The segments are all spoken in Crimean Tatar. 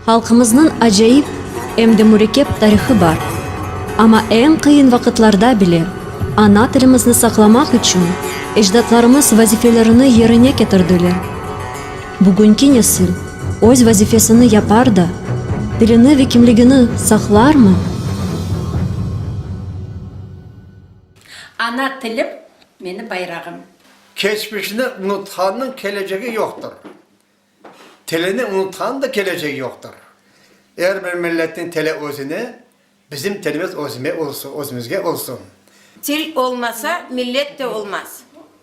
Halqımıznıñ acayip em de mürekkep tarihı bar. Amma eñ qıyın vaqıtlarda bile ana tilimizni saqlamaq içün ecdatlarımız vazifelerini yerine ketirdiler. Bugünki nesil öz vazifesini yapar da, tilini ve kimligini saqlarmı? Ana tilim, meni bayrağım. Keçmişini unutqannıñ kelecegi yoqtır. Tilini unutqannıñ da kelecegi yoqtır. Er bir milletniñ tili özüne, bizim tilimiz özüme olsun, özümizge olsun. Til olmasa, millet de olmaz.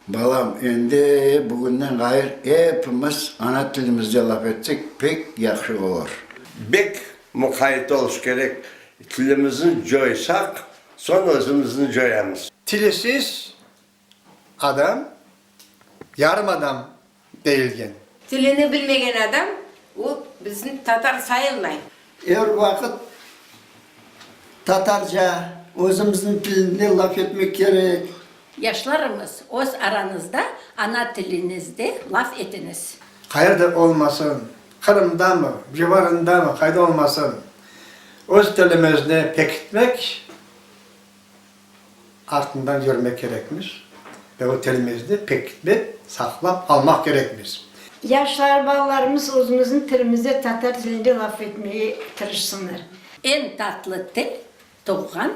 Balam, endi bugünden ğayır epimiz ana tilimizde laf etsek pek yahşı olur. Bek muqayt oluş kerek, tilimizni coysaq, soñ özümizni coyamız. Tilisiz adam, yarım adam deyilgen. Tilini bilmegen adam, o bizim tatar sayılmay. Er vaqıt tatarca, özümizniñ tilinde laf etmek kerek. Yaşlarımız, öz aranızda ana tilinizde laf etiñiz. Qayerde olmasın, Qırımdamı, civarındamı, qayda olmasın, öz tilimizni pekitmek, artından yürmek kerekmiz ve o tilimizni pekitmek, saqlap almaq kerekmiz. Yaşlar, balalarımız özümizniñ tilimizde, tatar tilinde laf etmege tırışsınlar. Eñ tatlı til, tuvğan.